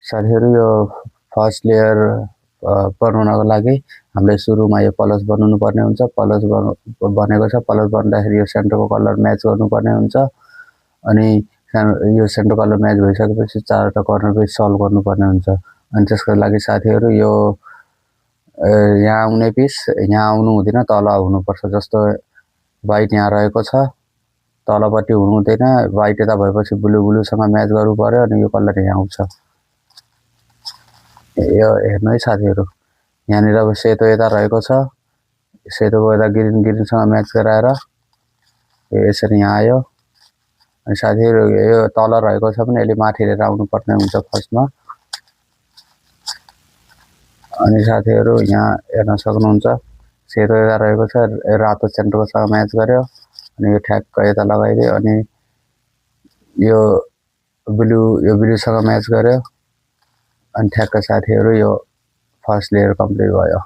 साथीहरु यो first layer बनाउनको लागि हामीले सुरुमा यो प्लस बनाउनु पर्ने हुन्छ। प्लस बनेको छ। प्लस बन्दाखेरि यो सेन्टरको कलर म्याच गर्नुपर्ने हुन्छ। अनि यो सेन्टर कलर म्याच भइसकेपछि चारवटा कर्नर पनि सल्भ गर्नुपर्ने हुन्छ। अनि त्यसको लागि साथीहरु यो यहाँ आउने पिस यहाँ आउनु हुँदैन, तल हुनुपर्छ। जस्तो व्हाइट यहाँ रहेको छ, तलपट्टि हुनु हुँदैन। व्हाइट यता भएपछि ब्लूसँग म्याच गर्नु पर्यो अनि यो कलर यहाँ आउँछ। यो हेर्नु है साथीहरु, यहाँनिर अब सेतो यता रहेको छ, सेतोको यता ग्रीनसँग म्याच गराएर यसरी यहाँ आयो। अनि साथीहरु यो तल रहेको छ भने यसले माथि लिएर आउनु पर्ने हुन्छ फर्स्टमा। अनि साथीहरु यहाँ हेर्न सक्नुहुन्छ, सेतो यता रहेको छ, रातो सेन्टरकोसँग म्याच गर्यो। अनि यो ठ्याक्क यता लगाइदियो अनि यो ब्लूसँग म्याच गर्यो। अनि ठ्याक्क साथीहरु यो फर्स्ट लेयर कम्प्लिट भयो।